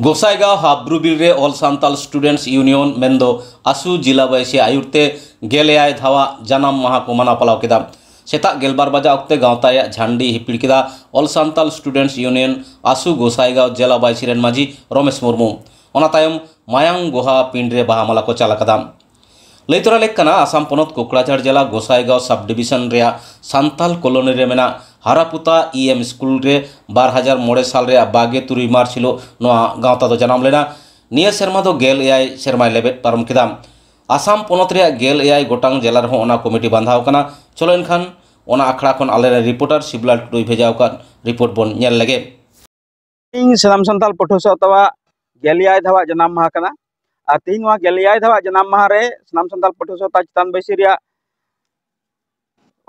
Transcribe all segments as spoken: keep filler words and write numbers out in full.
ᱜᱚᱥᱟᱭᱜᱟᱸᱣ ᱦᱟᱵᱽᱨᱩ bill ᱨᱮ ᱚᱞ Santal students union ᱢᱮᱱᱫᱚ ᱟᱥᱩ ᱡᱤᱞᱟ ᱵᱟᱭᱥᱤ ᱟᱭᱩᱨ ᱛᱮ ᱜᱮᱞ ᱮᱭᱟᱭ ᱫᱷᱟᱣᱟᱜ ᱡᱟᱱᱟᱢ ᱢᱟᱦᱟ ᱠᱚ ᱢᱟᱱᱟᱣ ᱯᱟᱞᱟᱣ ᱠᱮᱫᱟ᱾ ᱥᱮᱛᱟᱜ ᱜᱮᱞᱵᱟᱨ ᱵᱟᱡᱟ ᱚᱠᱛᱮ ᱜᱟᱶᱛᱟ ᱨᱮᱭᱟᱜ ᱡᱷᱟᱱᱰᱤ ᱦᱤᱯᱤᱲ ᱠᱮᱫᱟ ᱚᱞ ᱥᱟᱱᱛᱟᱞ ᱥᱴᱩᱰᱮᱱᱴᱥ ᱤᱭᱩᱱᱤᱭᱚᱱ ᱟᱥᱩ ᱜᱚᱥᱟᱭᱜᱟᱸᱣ ᱡᱮᱞᱟ ᱵᱟᱭᱥᱤ ᱨᱮᱱ ᱢᱟᱹᱡᱷᱤ ᱨᱚᱢᱮᱥ ᱢᱩᱨᱢᱩ᱾ ᱚᱱᱟ ᱛᱟᱭᱚᱢ ᱢᱟᱭᱟᱝ ᱜᱚᱦᱟ ᱯᱤᱸᱰ ᱨᱮ ᱵᱟᱦᱟ ᱢᱟᱞᱟ ᱠᱚ ᱪᱟᱞ ᱟᱠᱟᱫᱟ᱾ ᱞᱟᱹᱭ ᱛᱚᱨᱟ ᱞᱮᱠ ᱠᱟᱱᱟ, ᱟᱥᱟᱢ ᱯᱚᱱᱚᱛ ᱠᱳᱠᱲᱟᱡᱷᱟᱲ ᱡᱮᱞᱟ ᱜᱚᱥᱟᱭᱜᱟᱸᱣ ᱥᱟᱵ ᱰᱤᱵᱤᱥᱚᱱ ᱨᱮᱭᱟᱜ ᱥᱟᱱᱛᱟᱞ ᱠᱚᱞᱳᱱᱤ ᱨᱮ ᱢᱮᱱᱟᱜ ᱦᱟᱨᱟᱯᱩᱛᱟ ᱤ ᱮᱢ ᱥᱠᱩᱞ ᱨᱮ ᱵᱟᱨ ᱦᱟᱡᱟᱨ ᱢᱚᱬᱮ ᱥᱟᱞ ᱨᱮᱭᱟᱜ ᱵᱟᱜᱮ ᱛᱩᱨᱩᱭ ᱢᱟᱨᱪ ᱦᱤᱞᱳᱜ ᱱᱚᱣᱟ ᱜᱟᱶᱛᱟ ᱫᱚ ᱡᱟᱱᱟᱢ ᱞᱮᱱᱟ᱾ ᱱᱤᱭᱟᱹ ᱥᱮᱨᱢᱟ ᱫᱚ ᱜᱮᱞ ᱮᱭᱟᱭ ᱥᱮᱨᱢᱟᱭ ᱞᱮᱵᱮᱫ ᱯᱟᱨᱚᱢ ᱠᱮᱫᱟ᱾ ᱟᱥᱟᱢ ᱯᱚᱱᱚᱛ ᱨᱮᱭᱟᱜ ᱜᱮᱞ ᱮᱭᱟᱭ ᱜᱚᱴᱟᱝ ᱡᱮᱞᱟ ᱨᱮᱦᱚᱸ ᱚᱱᱟ ᱠᱚᱢᱤᱴᱤ ᱵᱟᱸᱫᱷᱟᱣ ᱠᱟᱱᱟ᱾ ᱪᱚᱞᱚ ᱮᱱᱠᱷᱟᱱ ᱚᱱᱟ ᱟᱠᱷᱲᱟ ᱠᱷᱚᱱ ᱟᱞᱮᱨᱮᱱ ᱨᱤᱯᱳᱨᱴᱟᱨ ᱥᱤᱵᱞᱟᱞ ᱴᱩᱰᱩᱭ ᱵᱷᱮᱡᱟ ᱟᱠᱟᱫ ᱨᱤᱯᱳᱨᱴ ᱵᱚᱱ ᱧᱮᱞ ᱞᱮᱜᱮ᱾ ᱛᱮᱦᱮᱧ ᱥᱟᱱᱟᱢ ᱥᱟᱱᱛᱟᱲ ᱯᱟᱹᱴᱷᱩᱣᱟᱹ ᱥᱟᱶᱛᱟᱣᱟᱜ ᱜᱮᱞ ᱮᱭᱟᱭ ᱫᱷᱟᱣᱟᱜ ᱡᱟᱱᱟᱢ ᱢᱟᱦᱟ ᱠᱟᱱᱟ᱾ ᱟᱨ ᱛᱮᱦᱮᱧ ᱱᱚᱣᱟ ᱜᱮᱞ ᱮᱭᱟᱭ ᱫᱷᱟᱣᱟᱜ ᱡᱟᱱᱟᱢ ᱢᱟᱦᱟ ᱨᱮ ᱥᱟᱱᱟᱢ ᱥᱟᱱᱛᱟᱲ ᱯᱟᱹᱴᱷᱩᱣᱟᱹ ᱥᱟᱶᱛᱟ ᱪᱮᱛᱟᱱ ᱵᱟᱹᱭᱥᱤ ᱨᱮᱭᱟᱜ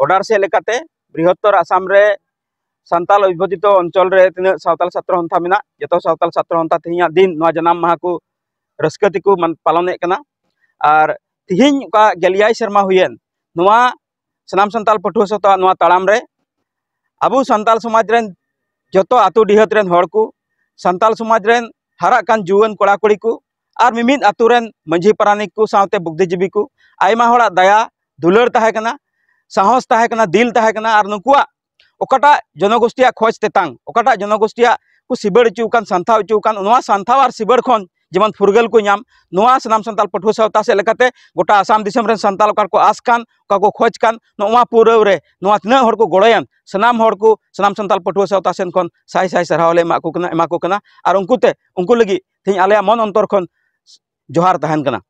ᱚᱰᱟᱨ ᱥᱮᱫ ᱞᱮᱠᱟᱛᱮ ᱵᱨᱤᱦᱚᱛᱛᱚᱨ ᱟᱥᱟᱢ ᱨᱮ ᱥᱟᱱᱛᱟᱲ ᱚᱵᱷᱤᱵᱷᱟᱡᱤᱛᱚ ᱚᱧᱪᱚᱞ ᱨᱮ ᱛᱤᱱᱟᱹᱜ ᱥᱟᱶᱛᱟᱞ ᱥᱟᱛᱨᱚ ᱥᱚᱱᱛᱷᱟ ᱢᱮᱱᱟᱜ, ᱡᱚᱛᱚ ᱥᱟᱶᱛᱟᱞ ᱥᱟᱛᱨᱚ ᱥᱚᱱᱛᱷᱟ ᱛᱮᱦᱮᱧᱟᱜ ᱫᱤᱱ ᱱᱚᱣᱟ ᱡᱟᱱᱟᱢ ᱢᱟᱦᱟ ᱠᱚ ᱨᱟᱹᱥᱠᱟᱹ ᱛᱮᱠᱚ ᱢᱟᱱ-, ᱯᱟᱞᱚᱱᱮᱫ ᱠᱟᱱᱟ᱾ ᱟᱨ ᱛᱮᱦᱮᱧ ᱚᱠᱟ ᱜᱮᱞ ᱮᱭᱟᱭ ᱥᱮᱨᱢᱟ ᱦᱩᱭᱮᱱ, ᱱᱚᱣᱟ ᱥᱟᱱᱟᱢ ᱥᱟᱱᱛᱟᱲ ᱯᱟᱹᱴᱷᱩᱣᱟᱹ ᱥᱟᱶᱛᱟ ᱱᱚᱣᱟ ᱛᱟᱲᱟᱢ ᱨᱮ ᱟᱵᱚ ᱥᱟᱱᱛᱟᱲ ᱥᱚᱢᱟᱡᱽ ᱨᱮᱱ ᱡᱚᱛᱚ ᱟᱹᱛᱩ ᱰᱤᱦᱟᱹᱛ ᱨᱮᱱ ᱦᱚᱲ ᱠᱚ, ᱥᱟᱱᱛᱟᱲ ᱥᱚᱢᱟᱡᱽ ᱨᱮᱱ ᱦᱟᱨᱟᱜ ᱠᱟᱱ ᱡᱩᱣᱟᱹᱱ ᱠᱚᱲᱟ ᱠᱩᱲᱤ ᱠᱚ, ᱟᱨ ᱢᱤᱢᱤᱫ ᱟᱹᱛᱩ ᱨᱮᱱ ᱢᱟᱹᱡᱷᱤ ᱯᱟᱨᱟᱱᱤᱠ ᱠᱚ ᱥᱟᱶᱛᱮ ᱵᱩᱫᱽᱫᱷᱤᱡᱤᱵᱤ ᱠᱚ, ᱟᱭᱢᱟ ᱦᱚᱲᱟᱜ ᱫᱟᱭᱟ ᱫᱩᱞᱟᱹᱲ ᱛᱟᱦᱮᱸ ᱠᱟᱱᱟ, ᱥᱟᱦᱚᱥ ᱛᱟᱦᱮᱸ ᱠᱟᱱᱟ, ᱫᱤᱞ ᱛᱟᱦᱮᱸ ᱠᱟᱱᱟ, ᱟᱨ ᱱᱩᱠᱩᱣᱟᱜ ᱚᱠᱟᱴᱟᱜ ᱡᱚᱱᱚᱜᱳᱥᱴᱤᱭᱟᱜ ᱠᱷᱚᱡᱽ ᱛᱮᱛᱟᱝ, ᱚᱠᱟᱴᱟᱜ ᱡᱚᱱᱚᱜᱳᱥᱴᱤᱭᱟᱜ ᱠᱚ ᱥᱤᱵᱟᱹᱲ ᱦᱚᱪᱚ ᱟᱠᱟᱱ, ᱥᱟᱱᱛᱷᱟᱣ ᱦᱚᱪᱚ ᱟᱠᱟᱱ, ᱱᱚᱣᱟ ᱥᱟᱱᱛᱷᱟᱣ ᱟᱨ ᱥᱤᱵᱟᱹᱲ ᱠᱷᱚᱱ ᱡᱮᱢᱚᱱ ᱯᱷᱩᱨᱜᱟᱹᱞ ᱠᱚ ᱧᱟᱢ, ᱱᱚᱣᱟ ᱥᱟᱱᱟᱢ ᱥᱟᱱᱛᱟᱲ ᱯᱟᱹᱴᱷᱩᱣᱟᱹ ᱥᱟᱶᱛᱟ ᱥᱮᱫ ᱞᱮᱠᱟᱛᱮ ᱜᱚᱴᱟ ᱟᱥᱟᱢ ᱫᱤᱥᱚᱢ ᱨᱮᱱ ᱥᱟᱱᱛᱟᱲ ᱚᱠᱟ ᱠᱚ ᱟᱸᱥ ᱠᱟᱱ, ᱚᱠᱟ ᱠᱚ ᱠᱷᱚᱡᱽ ᱠᱟᱱ, ᱱᱚᱣᱟ ᱯᱩᱨᱟᱹᱣ ᱨᱮ ᱱᱚᱣᱟ ᱛᱤᱱᱟᱹᱜ ᱦᱚᱲ ᱠᱚ ᱜᱚᱲᱚᱭᱮᱱ, ᱥᱟᱱᱟᱢ ᱦᱚᱲ ᱠᱚ, ᱥᱟᱱᱟᱢ ᱥᱟᱱᱛᱟᱲ ᱯᱟᱹᱴᱷᱩᱣᱟᱹ ᱥᱟᱶᱛᱟ ᱥᱮᱱ ᱠᱷᱚᱱ ᱥᱟᱭ ᱥᱟᱭ ᱥᱟᱨᱦᱟᱣ ᱞᱮ ᱮᱢᱟ ᱠᱚ ᱠᱟᱱᱟ, ᱮᱢᱟ ᱠᱚ ᱠᱟᱱᱟ᱾ ᱟᱨ ᱩᱱᱠᱩ ᱛᱮ, ᱩᱱᱠᱩ ᱞᱟᱹᱜᱤᱫ ᱛᱮᱦᱮᱧ ᱟᱞᱮᱭᱟᱜ ᱢᱚᱱ ᱚᱱᱛᱚᱨ ᱠᱷᱚᱱ ᱡᱚᱦᱟᱨ ᱛᱟᱦᱮᱱ ᱠᱟᱱᱟ᱾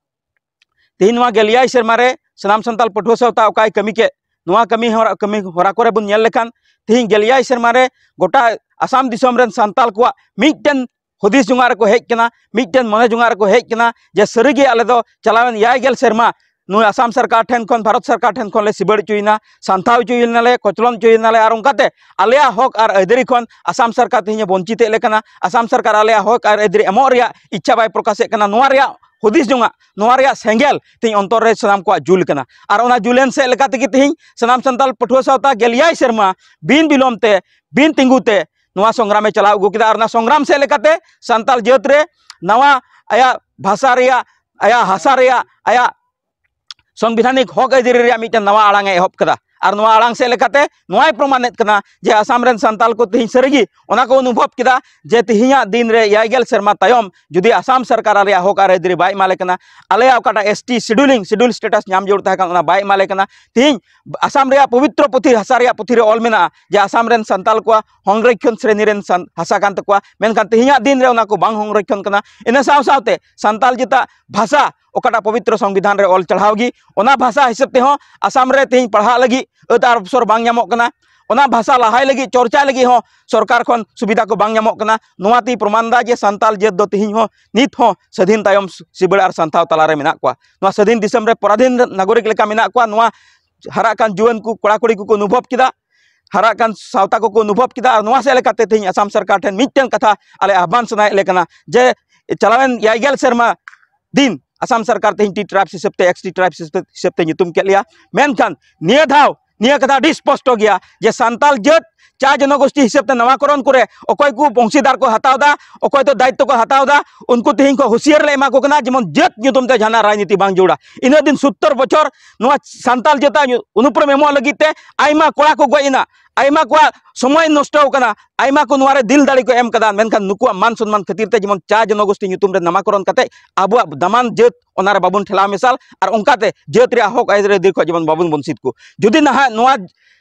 ᱛᱮᱦᱮᱧ ᱱᱚᱣᱟ ᱜᱮᱞ ᱮᱭᱟᱭ ᱥᱮᱨᱢᱟ ᱨᱮ ᱥᱟᱱᱟᱢ ᱥᱟᱱᱛᱟᱲ ᱯᱟᱹᱴᱷᱩᱣᱟᱹ ᱥᱟᱶᱛᱟ ᱚᱠᱟᱭ ᱠᱟᱹᱢᱤ ᱠᱮᱫ, ᱱᱚᱣᱟ ᱠᱟᱹᱢᱤ ᱦᱚᱨᱟ, ᱠᱟᱹᱢᱤ ᱦᱚᱨᱟ ᱠᱚᱨᱮ ᱵᱚᱱ ᱧᱮᱞ ᱞᱮᱠᱷᱟᱱ, ᱛᱮᱦᱮᱧ ᱜᱮᱞ ᱮᱭᱟᱭ ᱥᱮᱨᱢᱟ ᱨᱮ ᱜᱚᱴᱟ ᱟᱥᱟᱢ ᱫᱤᱥᱚᱢ ᱨᱮᱱ ᱥᱟᱱᱛᱟᱲ ᱠᱚᱣᱟᱜ ᱢᱤᱫᱴᱮᱱ ᱦᱩᱫᱤᱥ ᱡᱚᱝᱟᱜ ᱨᱮᱠᱚ ᱦᱮᱡ ᱠᱟᱱᱟ, ᱢᱤᱫᱴᱮᱱ ᱢᱚᱱᱮ ᱡᱚᱝᱟᱜ ᱨᱮᱠᱚ ᱦᱮᱡ ᱠᱟᱱᱟ ᱡᱮ ᱥᱟᱹᱨᱤᱜᱮ ᱟᱞᱮ ᱫᱚ ᱪᱟᱞᱟᱣᱮᱱ ᱮᱭᱟᱭ ᱜᱮᱞ ᱥᱮᱨᱢᱟ ᱱᱩᱭ ᱟᱥᱟᱢ ᱥᱚᱨᱠᱟᱨ ᱴᱷᱮᱱ ᱠᱷᱚᱱ, ᱵᱷᱟᱨᱚᱛ ᱥᱚᱨᱠᱟᱨ ᱴᱷᱮᱱ ᱠᱷᱚᱱ ᱞᱮ ᱥᱤᱵᱟᱹᱲ ᱦᱚᱪᱚᱭᱮᱱᱟ, ᱥᱟᱱᱛᱷᱟᱣ ᱦᱚᱪᱚᱭᱮᱱᱟᱞᱮ, ᱠᱚᱪᱞᱚᱱ ᱦᱚᱪᱚᱭᱮᱱᱟᱞᱮ᱾ ᱟᱨ ᱚᱱᱠᱟᱛᱮ ᱟᱞᱮᱭᱟᱜ ᱦᱚᱠ ᱟᱨ ᱟᱹᱭᱫᱟᱹᱨᱤ ᱠᱷᱚᱱ ᱟᱥᱟᱢ ᱥᱚᱨᱠᱟᱨ ᱛᱮᱦᱮᱧ ᱮ ᱵᱚᱧᱪᱤᱛᱮᱫ ᱞᱮ ᱠᱟᱱᱟ᱾ ᱟᱥᱟᱢ ᱥᱚᱨᱠᱟᱨ ᱟᱞᱮᱭᱟᱜ ᱦᱚᱠ ᱟᱨ ᱟᱹᱭᱫᱟᱹᱨᱤ ᱮᱢᱚᱜ ᱨᱮᱭᱟᱜ ᱤᱪᱪᱷᱟ ᱵᱟᱭ ᱯᱨᱚᱠᱟᱥᱮᱫ ᱠᱟᱱᱟ᱾ ᱱᱚᱣᱟ ᱨᱮᱭᱟᱜ ᱦᱩᱫᱤᱥ ᱡᱚᱝᱟᱜ, ᱱᱚᱣᱟ ᱨᱮᱭᱟᱜ ᱥᱮᱸᱜᱮᱞ ᱛᱮᱦᱮᱧ ᱚᱱᱛᱚᱨ ᱨᱮ ᱥᱟᱱᱟᱢ ᱠᱚᱣᱟᱜ ᱡᱩᱞ ᱠᱟᱱᱟ᱾ ᱟᱨ ᱚᱱᱟ ᱡᱩᱞᱮᱱ ᱥᱮᱫ ᱞᱮᱠᱟ ᱛᱮᱜᱮ ᱛᱮᱦᱮᱧ ᱥᱟᱱᱟᱢ ᱥᱟᱱᱛᱟᱲ ᱯᱟᱹᱴᱷᱩᱣᱟᱹ ᱥᱟᱶᱛᱟ ᱜᱮᱞ ᱮᱭᱟᱭ ᱥᱮᱨᱢᱟ ᱵᱤᱱ ᱵᱤᱞᱚᱢ ᱛᱮ, ᱵᱤᱱ ᱛᱤᱸᱜᱩ ᱛᱮ ᱱᱚᱣᱟ ᱥᱚᱝᱜᱨᱟᱢᱮ ᱪᱟᱞᱟᱣ ᱟᱹᱜᱩ ᱠᱮᱫᱟ᱾ ᱟᱨ ᱚᱱᱟ ᱥᱚᱝᱜᱨᱟᱢ ᱥᱮᱫ ᱞᱮᱠᱟᱛᱮ ᱥᱟᱱᱛᱟᱞ ᱡᱟᱹᱛ ᱨᱮ ᱱᱟᱣᱟ ᱟᱭᱟᱜ ᱵᱷᱟᱥᱟ ᱨᱮᱭᱟᱜ, ᱟᱭᱟᱜ ᱦᱟᱥᱟ ᱨᱮᱭᱟᱜ, ᱟᱭᱟᱜ ᱥᱚᱝᱵᱤᱫᱷᱟᱱᱤᱠ ᱦᱚᱠ ᱟᱹᱭᱫᱟᱹᱨᱤ ᱨᱮᱭᱟᱜ ᱢᱤᱫᱴᱮᱱ ᱱᱟᱣᱟ ᱟᱲᱟᱝ ᱮ ᱮᱦᱚᱵ ᱠᱮᱫᱟ᱾ ᱟᱨ ᱱᱚᱣᱟ ᱟᱲᱟᱝ ᱥᱮᱫ ᱞᱮᱠᱟᱛᱮ ᱱᱚᱣᱟᱭ ᱯᱨᱚᱢᱟᱱᱮᱫ ᱠᱟᱱᱟ ᱡᱮ ᱟᱥᱟᱢ ᱨᱮᱱ ᱥᱟᱱᱛᱟᱞ ᱠᱚ ᱛᱮᱦᱮᱧ ᱥᱟᱹᱨᱤᱜᱮ ᱚᱱᱟ ᱠᱚ ᱚᱱᱩᱵᱷᱚᱵ ᱠᱮᱫᱟ ᱡᱮ ᱛᱮᱦᱮᱧᱟᱜ ᱫᱤᱱ ᱨᱮ ᱮᱭᱟᱭ ᱜᱮᱞ ᱥᱮᱨᱢᱟ ᱛᱟᱭᱚᱢ ᱡᱩᱫᱤ ᱟᱥᱟᱢ ᱥᱚᱨᱠᱟᱨ ᱟᱞᱮᱭᱟᱜ ᱦᱚᱠ ᱟᱨ ᱟᱹᱭᱫᱟᱹᱨᱤ ᱵᱟᱭ ᱮᱢᱟ ᱞᱮ ᱠᱟᱱᱟ, ᱟᱞᱮᱭᱟᱜ ᱚᱠᱟᱴᱟᱜ S T scheduling, schedule status ᱧᱟᱢ ᱡᱟᱹᱨᱩᱲ ᱛᱟᱦᱮᱸ ᱠᱟᱱᱟ, ᱚᱱᱟ ᱵᱟᱭ ᱮᱢᱟ ᱞᱮ ᱠᱟᱱᱟ, ᱛᱮᱦᱮᱧ ᱟᱥᱟᱢ ᱨᱮᱭᱟᱜ ᱯᱚᱵᱤᱛᱨᱚ ᱯᱩᱛᱷᱤ, ᱦᱟᱥᱟ ᱨᱮᱭᱟᱜ ᱯᱩᱛᱷᱤ ᱨᱮ ᱚᱞ ᱢᱮᱱᱟᱜᱼᱟ ᱡᱮ ᱟᱥᱟᱢ ᱨᱮᱱ ᱥᱟᱱᱛᱟᱞ ᱠᱚᱣᱟᱜ ᱦᱚᱝᱨᱚᱠᱷᱚᱱ ᱥᱨᱮᱱᱤ ᱨᱮᱱ ᱥᱟᱱ-, ᱦᱟᱥᱟ ᱠᱟᱱ ᱛᱟᱠᱚᱣᱟ, ᱢᱮᱱᱠᱷᱟᱱ ᱛᱮᱦᱮᱧᱟᱜ ᱫᱤᱱ ᱨᱮ ᱚᱱᱟ ᱠᱚ ᱵᱟᱝ ᱦᱚᱝᱨᱚᱠᱷᱚᱱ ᱠᱟᱱᱟ᱾ ᱤᱱᱟᱹ ᱥᱟᱶ ᱥᱟᱶᱛᱮ ᱥᱟᱱᱛᱟᱞ ᱡᱟᱹᱛᱟᱜ ᱵᱷᱟᱥᱟ ᱚᱠᱟᱴᱟᱜ ᱯᱚᱵᱤᱛᱨᱚ ᱥᱚᱝᱵᱤᱫᱷᱟᱱ ᱨᱮ ᱚᱞ ᱪᱟᱲᱦᱟᱣ ᱜᱮ, ᱚᱱᱟ ᱵᱷᱟᱥᱟ ᱦᱤᱥᱟᱹᱵ ᱛᱮᱦᱚᱸ ᱟᱥᱟᱢ ᱨᱮ ᱛᱮᱦᱮᱧ ᱯᱟᱲᱦᱟᱜ ᱞᱟᱹᱜᱤᱫ ᱟᱹᱛ ᱟᱨ ᱚᱯᱥᱚᱨ ᱵᱟᱝ ᱧᱟᱢᱚᱜ ᱠᱟᱱᱟ, ᱚᱱᱟ ᱵᱷᱟᱥᱟ ᱞᱟᱦᱟᱭ ᱞᱟᱹᱜᱤᱫ, ᱪᱚᱨᱪᱟᱭ ᱞᱟᱹᱜᱤᱫ ᱦᱚᱸ ᱥᱚᱨᱠᱟᱨ ᱠᱷᱚᱱ ᱥᱩᱵᱤᱫᱷᱟ ᱠᱚ ᱵᱟᱝ ᱧᱟᱢᱚᱜ ᱠᱟᱱᱟ᱾ ᱱᱚᱣᱟ ᱛᱮᱭ ᱯᱨᱚᱢᱟᱱ ᱫᱟ ᱡᱮ ᱥᱟᱱᱛᱟᱞ ᱡᱟᱹᱛ ᱫᱚ ᱛᱮᱦᱮᱧ ᱦᱚᱸ, ᱱᱤᱛ ᱦᱚᱸ ᱥᱟᱹᱫᱷᱤᱱ ᱛᱟᱭᱚᱢ ᱥᱤᱵᱟᱹᱲ ᱟᱨ ᱥᱟᱱᱛᱟᱣ ᱛᱟᱞᱟᱨᱮ ᱢᱮᱱᱟᱜ ᱠᱚᱣᱟ, ᱱᱚᱣᱟ ᱥᱟᱹᱫᱷᱤᱱ ᱫᱤᱥᱚᱢ ᱨᱮ ᱯᱚᱨᱟᱫᱷᱤᱱ ᱱᱟᱜᱚᱨᱤᱠ ᱞᱮᱠᱟ ᱢᱮᱱᱟᱜ ᱠᱚᱣᱟ᱾ ᱱᱚᱣᱟ ᱦᱟᱨᱟᱜ ᱠᱟᱱ ᱡᱩᱣᱟᱹᱱ ᱠᱚ, ᱠᱚᱲᱟ ᱠᱩᱲᱤ ᱠᱚᱠᱚ ᱚᱱᱩᱵᱷᱚᱵ ᱠᱮᱫᱟ, ᱦᱟᱨᱟᱜ ᱠᱟᱱ ᱥᱟᱶᱛᱟ ᱠᱚᱠᱚ ᱚᱱᱩᱵᱷᱚᱵ ᱠᱮᱫᱟ᱾ ᱟᱨ ᱱᱚᱣᱟ ᱥᱮᱫ ᱞᱮᱠᱟᱛᱮ ᱛᱮᱦᱮᱧ ᱟᱥᱟᱢ ᱥᱚᱨᱠᱟᱨ ᱴᱷᱮᱱ ᱢᱤᱫᱴᱮᱱ ᱠᱟᱛᱷᱟ ᱟᱞᱮ ᱟᱦᱵᱟᱱ ᱥᱟᱱᱟᱭᱮᱫ ᱞᱮ ᱠᱟᱱᱟ ᱡᱮ ᱪᱟᱞᱟᱣᱮᱱ ᱮᱭᱟᱭ ᱜᱮᱞ ᱥᱮᱨᱢᱟ ᱫᱤᱱ ᱟᱥᱟᱢ ᱥᱚᱨᱠᱟᱨ ᱛᱮᱦᱮᱧ T tribes ᱦᱤᱥᱟᱹᱵ ᱛᱮ, S T tribes ᱦᱤᱥᱟᱹᱵ ᱛᱮ, ᱦᱤᱥᱟᱹᱵ ᱛᱮ ᱧᱩᱛᱩᱢ ᱠᱮᱫ ᱞᱮᱭᱟ, ᱢᱮᱱᱠᱷᱟᱱ ᱱᱤᱭᱟᱹ ᱫᱷᱟᱣ ᱱᱤᱭᱟᱹ ᱠᱟᱛᱷᱟ ᱟᱹᱰᱤ ᱥᱯᱚᱥᱴᱚ ᱜᱮᱭᱟ ᱡᱮ ᱥᱟᱱᱛᱟᱞ ᱡᱟᱹᱛ ᱪᱟ ᱡᱚᱱᱚᱜᱳᱥᱴᱤ ᱦᱤᱥᱟᱹᱵ ᱛᱮ ᱱᱟᱢᱟᱠᱚᱨᱚᱱ ᱠᱚᱨᱮ ᱚᱠᱚᱭ ᱠᱚ ᱚᱝᱥᱤᱫᱟᱨ ᱠᱚ ᱦᱟᱛᱟᱣ ᱮᱫᱟ, ᱚᱠᱚᱭ ᱫᱚ ᱫᱟᱭᱤᱛᱛᱚ ᱠᱚ ᱦᱟᱛᱟᱣ ᱮᱫᱟ, ᱩᱱᱠᱩ ᱛᱮᱦᱮᱧ ᱠᱷᱚᱱ ᱦᱩᱥᱤᱭᱟᱹᱨ ᱞᱮ ᱮᱢᱟ ᱠᱚ ᱠᱟᱱᱟ, ᱡᱮᱢᱚᱱ ᱡᱟᱹᱛ ᱧᱩᱛᱩᱢ ᱛᱮ ᱡᱟᱦᱟᱱᱟᱜ ᱨᱟᱡᱽᱱᱤᱛᱤ ᱵᱟᱝ ᱡᱟᱹᱨᱩᱲᱟ᱾ ᱤᱱᱟᱹᱜ ᱫᱤᱱ ᱥᱳᱛᱛᱳᱨ ᱵᱚᱪᱷᱚᱨ ᱱᱚᱣᱟ ᱥᱟᱱᱛᱟᱞ ᱡᱟᱹᱛᱟᱜ ᱚᱱᱩᱯᱨᱚᱢ ᱮᱢᱚᱜ ᱞᱟᱹᱜᱤᱫ ᱛᱮ ᱟᱭᱢᱟ ᱠᱚᱲᱟ ᱠᱚ ᱜᱚᱡ ᱮᱱᱟ, ᱟᱭᱢᱟ ᱠᱚᱣᱟᱜ ᱥᱚᱢᱚᱭ ᱱᱚᱥᱴᱚ ᱟᱠᱟᱱᱟ, ᱟᱭᱢᱟ ᱠᱚ ᱱᱚᱣᱟ ᱨᱮ ᱫᱤᱞ ᱫᱟᱲᱮ ᱠᱚ ᱮᱢ ᱠᱟᱫᱟ, ᱢᱮᱱᱠᱷᱟᱱ ᱱᱩᱠᱩᱣᱟᱜ ᱢᱟᱱ ᱥᱚᱱᱢᱟᱱ ᱠᱷᱟᱹᱛᱤᱨ ᱛᱮ ᱡᱮᱢᱚᱱ ᱪᱟ ᱡᱚᱱᱚᱜᱳᱥᱴᱤ ᱧᱩᱛᱩᱢ ᱨᱮ ᱱᱟᱢᱟᱠᱚᱨᱚᱱ ᱠᱟᱛᱮ ᱟᱵᱚᱣᱟᱜ ᱫᱟᱢᱟᱱ ᱡᱟᱹᱛ ᱚᱱᱟ ᱨᱮ ᱵᱟᱵᱚᱱ ᱴᱷᱮᱞᱟᱣ ᱢᱮᱥᱟᱞ ᱟᱨ ᱚᱱᱠᱟᱛᱮ ᱡᱟᱹᱛ ᱨᱮᱭᱟᱜ ᱦᱚᱠ ᱟᱹᱭᱫᱟᱹᱨᱤ ᱠᱷᱚᱱ ᱡᱮᱢᱚᱱ ᱵᱟᱵᱚᱱ ᱵᱚᱧᱪᱤᱛ ᱠᱚ᱾ ᱡᱩᱫᱤ ᱱᱟᱦᱟᱜ ᱱᱚᱣᱟ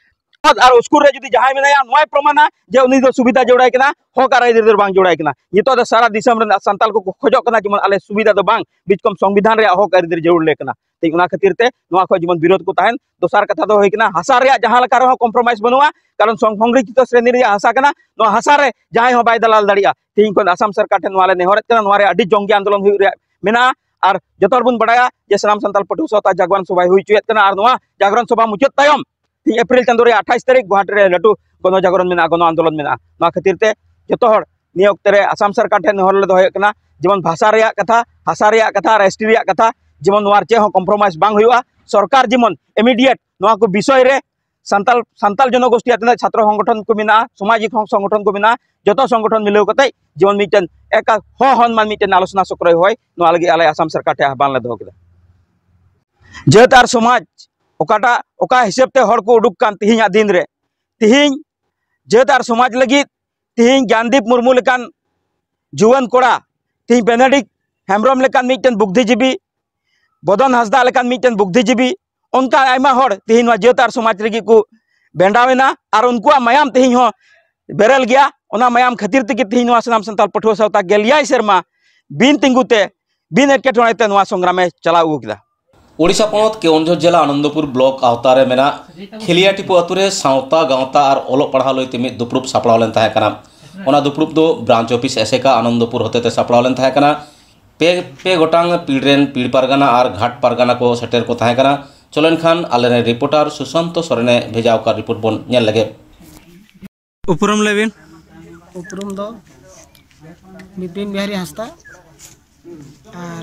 ᱟᱨ ᱩᱥᱠᱩᱨ ᱨᱮ ᱡᱩᱫᱤ ᱡᱟᱦᱟᱸᱭ ᱢᱮᱱᱟᱭᱟ, ᱱᱚᱣᱟᱭ ᱯᱨᱚᱢᱟᱱᱟ ᱡᱮ ᱩᱱᱤ ᱫᱚ ᱥᱩᱵᱤᱫᱷᱟ ᱡᱚᱲᱟᱭ ᱠᱟᱱᱟ, ᱦᱚᱠ ᱟᱨ ᱟᱹᱭᱫᱟᱹᱨᱤ ᱫᱚ ᱵᱟᱝ ᱡᱚᱲᱟᱭ ᱠᱟᱱᱟ᱾ ᱱᱤᱛᱚᱜ ᱫᱚ ᱥᱟᱨᱟ ᱫᱤᱥᱚᱢ ᱨᱮᱱ ᱥᱟᱱᱛᱟᱞ ᱠᱚᱠᱚ ᱠᱷᱚᱡᱚᱜ ᱠᱟᱱᱟ ᱡᱮᱢᱚᱱ ᱟᱞᱮ ᱥᱩᱵᱤᱫᱷᱟ ᱫᱚ ᱵᱟᱝ, ᱵᱤᱪᱠᱚᱢ ᱥᱚᱝᱵᱤᱫᱷᱟᱱ ᱨᱮᱭᱟᱜ ᱦᱚᱠ ᱟᱹᱭᱫᱟᱹᱨᱤ ᱡᱟᱹᱨᱩᱲ ᱞᱮ ᱠᱟᱱᱟ᱾ ᱛᱮᱦᱮᱧ ᱚᱱᱟ ᱠᱷᱟᱹᱛᱤᱨ ᱛᱮ ᱱᱚᱣᱟ ᱠᱷᱚᱱ ᱡᱮᱢᱚᱱ ᱵᱤᱨᱳᱫᱷ ᱠᱚ ᱛᱟᱦᱮᱱ᱾ ᱫᱚᱥᱟᱨ ᱠᱟᱛᱷᱟ ᱫᱚ ᱦᱩᱭ ᱠᱟᱱᱟ, ᱦᱟᱥᱟ ᱨᱮᱭᱟᱜ ᱡᱟᱦᱟᱸ ᱞᱮᱠᱟ ᱨᱮᱦᱚᱸ compromise ᱵᱟᱹᱱᱩᱜᱼᱟ, ᱠᱟᱨᱚᱱ ᱥᱚᱝ-, ᱥᱚᱝᱨᱚᱠᱷᱤᱛᱚ ᱥᱨᱮᱱᱤ ᱨᱮᱭᱟᱜ ᱦᱟᱥᱟ ᱠᱟᱱᱟ᱾ ᱱᱚᱣᱟ ᱦᱟᱥᱟ ᱨᱮ ᱡᱟᱦᱟᱸᱭ ᱦᱚᱸ ᱵᱟᱭ ᱫᱟᱞᱟᱞ ᱫᱟᱲᱮᱭᱟᱜᱼᱟ᱾ ᱛᱮᱦᱮᱧ ᱠᱷᱚᱱ ᱟᱥᱟᱢ ᱥᱚᱨᱠᱟᱨ ᱴᱷᱮᱱ ᱱᱚᱣᱟ ᱞᱮ ᱱᱮᱦᱚᱨᱮᱫ ᱠᱟᱱᱟ, ᱱᱚᱣᱟ ᱨᱮ ᱟᱹᱰᱤ ᱡᱚᱝᱜᱤ ᱟᱱᱫᱳᱞᱚᱱ ᱦᱩᱭᱩᱜ ᱨᱮᱭᱟᱜ ᱢᱮᱱᱟᱜᱼᱟ᱾ ᱟᱨ ᱡᱚᱛᱚ ᱦᱚᱲ ᱵᱚᱱ ᱵᱟᱲᱟᱭᱟ ᱡᱮ ᱥᱟᱱᱟᱢ ᱥᱟᱱᱛᱟᱞ ᱯᱟᱹᱴᱷᱩᱣᱟᱹ ᱥᱟᱶᱛᱟ ᱡᱟᱜᱽᱣᱟᱱ ᱥᱚᱵᱷᱟᱭ ᱦᱩᱭ ᱦᱚᱪᱚᱭᱮᱫ ᱠᱟᱱᱟ, ᱟᱨ ᱱᱚᱣᱟ ᱡᱟᱜᱽᱨᱚᱱ ᱥᱚᱵᱷᱟ ᱢᱩᱪᱟᱹᱫ ᱛᱟᱭᱚᱢ ᱛᱮᱦᱮᱧ ᱮᱯᱨᱤᱞ ᱪᱟᱸᱫᱳ ᱨᱮᱭᱟᱜ ᱟᱴᱷᱟᱥ ᱛᱟᱹᱨᱤᱠᱷ ᱜᱩᱣᱟᱦᱟᱴᱤ ᱨᱮ ᱞᱟᱹᱴᱩ ᱜᱚᱱᱚ ᱡᱟᱜᱽᱨᱚᱱ ᱢᱮᱱᱟᱜᱼᱟ, ᱜᱚᱱᱚ ᱟᱱᱫᱳᱞᱚᱱ ᱢᱮᱱᱟᱜᱼᱟ᱾ ᱱᱚᱣᱟ ᱠᱷᱟᱹᱛᱤᱨ ᱛᱮ ᱡᱚᱛᱚ ᱦᱚᱲ ᱱᱤᱭᱟᱹ ᱚᱠᱛᱮ ᱨᱮ ᱟᱥᱟᱢ ᱥᱚᱨᱠᱟᱨ ᱴᱷᱮᱱ ᱱᱮᱦᱚᱨ ᱞᱮ ᱫᱚᱦᱚᱭᱮᱫ ᱠᱟᱱᱟ, ᱡᱮᱢᱚᱱ ᱵᱷᱟᱥᱟ ᱨᱮᱭᱟᱜ ᱠᱟᱛᱷᱟ, ᱦᱟᱥᱟ ᱨᱮᱭᱟᱜ ᱠᱟᱛᱷᱟ ᱟᱨ S T ᱨᱮᱭᱟᱜ ᱠᱟᱛᱷᱟ, ᱡᱮᱢᱚᱱ ᱱᱚᱣᱟ ᱨᱮ ᱪᱮᱫ ᱦᱚᱸ compromise ᱵᱟᱝ ᱦᱩᱭᱩᱜᱼᱟ᱾ ᱥᱚᱨᱠᱟᱨ ᱡᱮᱢᱚᱱ immediate ᱱᱚᱣᱟ ᱠᱚ ᱵᱤᱥᱚᱭ ᱨᱮ ᱥᱟᱱᱛᱟᱞ ᱥᱟᱱᱛᱟᱞ ᱡᱚᱱᱚᱜᱳᱥᱴᱤᱭᱟᱜ ᱛᱤᱱᱟᱹᱜ ᱪᱷᱟᱛᱨᱚ ᱥᱚᱝᱜᱚᱴᱷᱚᱱ ᱠᱚ ᱢᱮᱱᱟᱜᱼᱟ, ᱥᱟᱢᱟᱡᱤᱠ ᱦᱚᱸ ᱥᱚᱝᱜᱚᱴᱷᱚᱱ ᱠᱚ ᱢᱮᱱᱟᱜᱼᱟ, ᱡᱚᱛᱚ ᱥᱚᱝᱜᱚᱴᱷᱚᱱ ᱢᱤᱞᱟᱹᱣ ᱠᱟᱛᱮ ᱡᱮᱢᱚᱱ ᱢᱤᱫᱴᱮᱱ ᱮᱠᱟ ᱦᱚᱸ ᱦᱚᱱ ᱢᱟᱱ ᱢᱤᱫᱴᱮᱱ ᱟᱞᱳᱪᱚᱱᱟ ᱪᱚᱠᱨᱚᱭ ᱦᱚᱭ, ᱱᱚᱣᱟ ᱞᱟᱹᱜᱤᱫ ᱟᱞᱮ ᱟᱥᱟᱢ ᱥᱚᱨᱠᱟᱨ ᱴᱷᱮᱱ ᱟᱦᱵᱟᱱ ᱞᱮ ᱫᱚᱦᱚ ᱠᱮᱫᱟ᱾ ᱡᱟᱹᱛ ᱟᱨ ᱥᱚᱢᱟᱡᱽ ᱚᱠᱟᱴᱟᱜ, ᱚᱠᱟ ᱦᱤᱥᱟᱹᱵ ᱛᱮ ᱦᱚᱲ ᱠᱚ ᱩᱰᱩᱠ ᱠᱟᱱ ᱛᱤᱦᱤᱧᱟᱜ ᱫᱤᱱ ᱨᱮ, ᱛᱤᱦᱤᱧ ᱡᱟᱹᱛ ᱟᱨ ᱥᱚᱢᱟᱡᱽ ᱞᱟᱹᱜᱤᱫ ᱛᱤᱦᱤᱧ ᱜᱟᱱᱫᱤᱯ ᱢᱩᱨᱢᱩ ᱞᱮᱠᱟᱱ ᱡᱩᱣᱟᱹᱱ ᱠᱚᱲᱟ, ᱛᱤᱦᱤᱧ ᱵᱮᱱᱟᱰᱤᱠ ᱦᱮᱢᱵᱨᱚᱢ ᱞᱮᱠᱟᱱ ᱢᱤᱫᱴᱮᱱ ᱵᱩᱫᱽᱫᱷᱤᱡᱤᱵᱤ, ᱵᱚᱫᱚᱱ ᱦᱟᱸᱥᱫᱟ ᱞᱮᱠᱟᱱ ᱢᱤᱫᱴᱮᱱ ᱵᱩᱫᱽᱫᱷᱤᱡᱤᱵᱤ, ᱚᱱᱠᱟ ᱟᱭᱢᱟ ᱦᱚᱲ ᱛᱤᱦᱤᱧ ᱱᱚᱣᱟ ᱡᱟᱹᱛ ᱟᱨ ᱥᱚᱢᱟᱡᱽ ᱞᱟᱹᱜᱤᱫ ᱠᱚ ᱵᱮᱸᱰᱟᱣ ᱮᱱᱟ᱾ ᱟᱨ ᱩᱱᱠᱩᱣᱟᱜ ᱢᱟᱭᱟᱢ ᱛᱤᱦᱤᱧ ᱦᱚᱸ ᱵᱮᱨᱮᱞ ᱜᱮᱭᱟ᱾ ᱚᱱᱟ ᱢᱟᱭᱟᱢ ᱠᱷᱟᱹᱛᱤᱨ ᱛᱮᱜᱮ ᱛᱤᱦᱤᱧ ᱱᱚᱣᱟ ᱥᱟᱱᱟᱢ ᱥᱟᱱᱛᱟᱲ ᱯᱟᱹᱴᱷᱩᱣᱟᱹ ᱥᱟᱶᱛᱟ ᱜᱮᱞ ᱮᱭᱟᱭ ᱥᱮᱨᱢᱟ ᱵᱤᱱ ᱛᱤᱸᱜᱩ ᱛᱮ, ᱵᱤᱱ ᱮᱴᱠᱮᱴᱚᱬᱮ ᱛᱮ ᱱᱚᱣᱟ ᱥᱚᱝᱜᱨᱟᱢᱮ ᱪᱟᱞᱟᱣ ᱟᱹᱜᱩ ᱠᱮᱫᱟ᱾ ᱳᱰᱤᱥᱟ ᱯᱚᱱᱚᱛ ᱠᱮᱣᱚᱱᱡᱷᱚᱨ ᱡᱮᱞᱟ ᱟᱱᱚᱱᱫᱚᱯᱩᱨ ᱵᱞᱚᱠ ᱟᱣᱛᱟ ᱨᱮ ᱢᱮᱱᱟᱜ ᱠᱷᱮᱞᱤᱭᱟᱴᱤᱯᱩ ᱟᱛᱳ ᱨᱮ ᱥᱟᱶᱛᱟ, ᱜᱟᱶᱛᱟ ᱟᱨ ᱚᱞᱚᱜ ᱯᱟᱲᱦᱟᱣ ᱞᱟᱹᱭᱛᱮ ᱢᱤᱫ ᱫᱩᱯᱲᱩᱵ ᱥᱟᱯᱲᱟᱣ ᱞᱮᱱ ᱛᱟᱦᱮᱸ ᱠᱟᱱᱟ᱾ ᱚᱱᱟ ᱫᱩᱯᱲᱩᱵ ᱫᱚ ᱵᱨᱟᱧᱪ ᱚᱯᱷᱤᱥ ᱮᱥᱮᱠᱟ ᱟᱱᱚᱱᱫᱚᱯᱩᱨ ᱦᱚᱛᱮᱛᱮ ᱥᱟᱯᱲᱟᱣ ᱞᱮᱱ ᱛᱟᱦᱮᱸ ᱠᱟᱱᱟ᱾ ᱯᱮ, ᱯᱮ ᱜᱚᱴᱟᱝ ᱯᱤᱲ ᱨᱮᱱ ᱯᱤᱲ ᱯᱟᱨᱜᱟᱱᱟ ᱟᱨ ᱜᱷᱟᱴ ᱯᱟᱨᱜᱟᱱᱟ ᱠᱚ ᱥᱮᱴᱮᱨ ᱠᱚ ᱛᱟᱦᱮᱸ ᱠᱟᱱᱟ᱾ ᱪᱚᱞᱚ ᱮᱱᱠᱷᱟᱱ ᱟᱞᱮᱨᱮᱱ ᱨᱤᱯᱳᱨᱴᱟᱨ ᱥᱩᱥᱟᱱᱛᱚ ᱥᱚᱨᱮᱱᱮ ᱵᱷᱮᱡᱟ ᱟᱠᱟᱫ ᱨᱤᱯᱳᱨᱴ ᱵᱚᱱ ᱧᱮᱞ ᱞᱮᱜᱮ᱾ ᱩᱯᱨᱩᱢ ᱞᱟᱹᱭ ᱵᱤᱱ᱾ ᱩᱯᱨᱩᱢ ᱫᱚ ᱵᱤᱯᱤᱱ ᱵᱤᱦᱟᱨᱤ ᱦᱟᱸᱥᱫᱟ, ᱟᱨ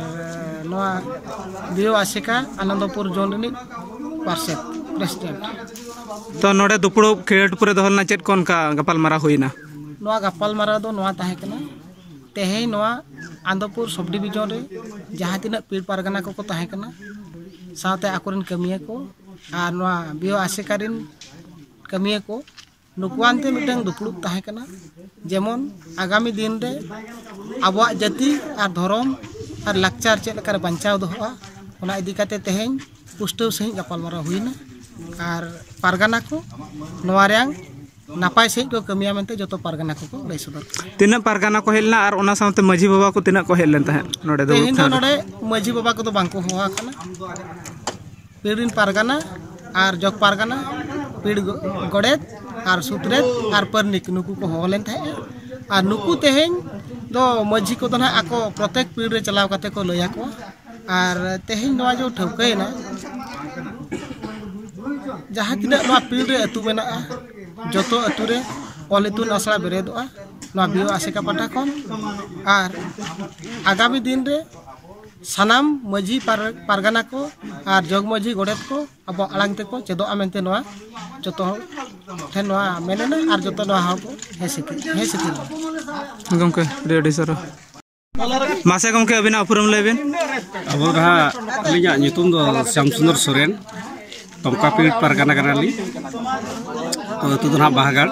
ᱱᱚᱣᱟ ᱵᱤᱭᱳ ᱟᱥᱮᱠᱟ ᱟᱱᱚᱱᱫᱚᱯᱩᱨ ᱡᱳᱱ ᱨᱤᱱᱤᱡ ᱯᱟᱨᱥᱮᱛ, ᱯᱨᱮᱥᱤᱰᱮᱱᱴ᱾ ᱛᱚ, ᱱᱚᱰᱮ ᱫᱩᱯᱲᱩᱵ ᱠᱷᱮᱞᱳᱰ ᱯᱩᱨᱟᱹ ᱫᱚᱦᱚ ᱞᱮᱱᱟ, ᱪᱮᱫ ᱠᱚ ᱚᱱᱠᱟ ᱜᱟᱯᱟᱞᱢᱟᱨᱟᱣ ᱦᱩᱭᱱᱟ? ᱱᱚᱣᱟ ᱜᱟᱯᱟᱞᱢᱟᱨᱟᱣ ᱫᱚ ᱱᱚᱣᱟ ᱛᱟᱦᱮᱸ ᱠᱟᱱᱟ, ᱛᱮᱦᱮᱧ ᱱᱚᱣᱟ ᱟᱱᱚᱱᱫᱚᱯᱩᱨ ᱥᱚᱵᱽ ᱰᱤᱵᱤᱡᱚᱱ ᱨᱮ ᱡᱟᱦᱟᱸ ᱛᱤᱱᱟᱹᱜ ᱯᱤᱲ ᱯᱟᱨᱜᱟᱱᱟ ᱠᱚᱠᱚ ᱛᱟᱦᱮᱸ ᱠᱟᱱᱟ, ᱥᱟᱶᱛᱮ ᱟᱠᱚᱨᱮᱱ ᱠᱟᱹᱢᱤᱭᱟᱹ ᱠᱚ ᱟᱨ ᱱᱚᱣᱟ ᱵᱤᱭᱳ ᱟᱥᱮᱠᱟ ᱨᱮᱱ ᱠᱟᱹᱢᱤᱭᱟᱹ ᱠᱚ, ᱱᱩᱠᱩᱣᱟᱱ ᱛᱮ ᱢᱤᱫᱴᱟᱝ ᱫᱩᱯᱲᱩᱵ ᱛᱟᱦᱮᱸ ᱠᱟᱱᱟ, ᱡᱮᱢᱚᱱ ᱟᱜᱟᱢᱤ ᱫᱤᱱ ᱨᱮ ᱟᱵᱚᱣᱟᱜ ᱡᱟᱹᱛᱤ ᱟᱨ ᱫᱷᱚᱨᱚᱢ ᱟᱨ ᱞᱟᱠᱪᱟᱨ ᱪᱮᱫ ᱞᱮᱠᱟᱨᱮ ᱵᱟᱧᱪᱟᱣ ᱫᱚᱦᱚᱜᱼᱟ, ᱚᱱᱟ ᱤᱫᱤ ᱠᱟᱛᱮ ᱛᱮᱦᱮᱧ ᱯᱩᱥᱴᱟᱹᱣ ᱥᱟᱺᱦᱤᱡ ᱜᱟᱯᱟᱞᱢᱟᱨᱟᱣ ᱦᱩᱭᱱᱟ᱾ ᱟᱨ ᱯᱟᱨᱜᱟᱱᱟ ᱠᱚ ᱱᱚᱣᱟ ᱨᱮᱭᱟᱝ ᱱᱟᱯᱟᱭ ᱥᱟᱺᱦᱤᱡ ᱠᱚ ᱠᱟᱹᱢᱤᱭᱟ ᱢᱮᱱᱛᱮ ᱡᱚᱛᱚ ᱯᱟᱨᱜᱟᱱᱟ ᱠᱚᱠᱚ ᱞᱟᱹᱭ ᱥᱚᱫᱚᱨ ᱠᱮᱫᱟ᱾ ᱛᱤᱱᱟᱹᱜ ᱯᱟᱨᱜᱟᱱᱟ ᱠᱚ ᱦᱮᱡ ᱞᱮᱱᱟ ᱟᱨ ᱚᱱᱟ ᱥᱟᱶᱛᱮ ᱢᱟᱹᱡᱷᱤ ᱵᱟᱵᱟ ᱠᱚ ᱛᱤᱱᱟᱹᱜ ᱠᱚ ᱦᱮᱡ ᱞᱮᱱ ᱛᱟᱦᱮᱸᱫ ᱱᱚᱰᱮ ᱫᱩᱲᱩᱵ ᱛᱮᱦᱮᱧ ᱫᱚ ᱴᱷᱟᱶ ᱨᱮ? ᱱᱚᱰᱮ ᱢᱟᱹᱡᱷᱤ ᱵᱟᱵᱟ ᱠᱚᱫᱚ ᱵᱟᱝ ᱠᱚ ᱦᱚᱦᱚ ᱟᱠᱟᱱᱟ᱾ ᱯᱤᱲ ᱨᱮᱱ ᱯᱟᱨᱜᱟᱱᱟ ᱟᱨ ᱡᱚᱜᱽ ᱯᱟᱨᱜᱟᱱᱟ, ᱯᱤᱲ ᱜᱚ-, ᱜᱚᱰᱮᱛ ᱟᱨ ᱥᱩᱛᱨᱮᱛ ᱟᱨ ᱯᱟᱨᱱᱤᱠ, ᱱᱩᱠᱩ ᱠᱚ ᱦᱚᱦᱚ ᱞᱮᱱ ᱛᱟᱦᱮᱸᱫᱼᱟ᱾ ᱟᱨ ᱱᱩᱠᱩ ᱛᱮᱦᱮᱧ ᱫᱚ ᱢᱟᱹᱡᱷᱤ ᱠᱚᱫᱚ ᱱᱟᱦᱟᱜ ᱟᱠᱚ ᱯᱨᱚᱛᱮᱠ ᱯᱤᱲ ᱨᱮ ᱪᱟᱞᱟᱣ ᱠᱟᱛᱮ ᱠᱚ ᱞᱟᱹᱭ ᱟᱠᱚᱣᱟ᱾ ᱟᱨ ᱛᱮᱦᱮᱧ ᱱᱚᱣᱟ ᱡᱮ ᱴᱷᱟᱹᱣᱠᱟᱹᱭᱮᱱᱟ, ᱡᱟᱦᱟᱸ ᱛᱤᱱᱟᱹᱜ ᱱᱚᱣᱟ ᱯᱤᱲ ᱨᱮ ᱟᱹᱛᱩ ᱢᱮᱱᱟᱜᱼᱟ, ᱡᱚᱛᱚ ᱟᱹᱛᱩ ᱨᱮ ᱚᱞ ᱤᱛᱩᱱ ᱟᱥᱲᱟ ᱵᱮᱨᱮᱫᱚᱜᱼᱟ ᱱᱚᱣᱟ ᱵᱤᱭᱳ ᱟᱥᱮᱠᱟ ᱯᱟᱦᱴᱟ ᱠᱷᱚᱱ᱾ ᱟᱨ ᱟᱜᱟᱢᱤ ᱫᱤᱱ ᱨᱮ ᱥᱟᱱᱟᱢ ᱢᱟᱹᱡᱷᱤ ᱯᱟᱨ- ᱯᱟᱨᱜᱟᱱᱟ ᱠᱚ ᱟᱨ ᱡᱚᱜᱽ ᱢᱟᱹᱡᱷᱤ ᱜᱚᱰᱮᱛ ᱠᱚ ᱟᱵᱚᱣᱟᱜ ᱟᱲᱟᱝ ᱛᱮᱠᱚ ᱪᱮᱫᱚᱜᱼᱟ ᱢᱮᱱᱛᱮ ᱱᱚᱣᱟ ᱡᱚᱛᱚ ᱦᱚᱲ ᱴᱷᱮᱱ ᱱᱚᱣᱟ ᱢᱮᱱ ᱮᱱᱟ ᱟᱨ ᱡᱚᱛᱚ ᱱᱚᱣᱟ ᱦᱚᱸᱠᱚ ᱦᱮᱸ ᱥᱤᱠᱤ ᱦᱮᱸ ᱥᱤᱠᱤ᱾ ᱜᱚᱢᱠᱮ, ᱟᱹᱰᱤ ᱟᱹᱰᱤ ᱥᱟᱨᱦᱟᱣ᱾ ᱢᱟᱥᱮ ᱜᱚᱢᱠᱮ, ᱟᱹᱵᱤᱱᱟᱜ ᱩᱯᱨᱩᱢ ᱞᱟᱹᱭ ᱵᱤᱱ᱾ ᱟᱵᱚ ᱫᱚ ᱦᱟᱸᱜ, ᱟᱹᱞᱤᱧᱟᱜ ᱧᱩᱛᱩᱢ ᱫᱚ ᱥᱭᱟᱢ ᱥᱩᱱᱫᱚᱨ ᱥᱚᱨᱮᱱ, ᱛᱚᱢᱠᱟᱯᱤᱲ ᱯᱟᱨᱜᱟᱱᱟ ᱠᱟᱱᱟᱞᱤᱧ᱾ ᱛᱚ, ᱟᱹᱛᱩ ᱫᱚ ᱦᱟᱸᱜ ᱵᱟᱦᱟᱜᱟᱲ᱾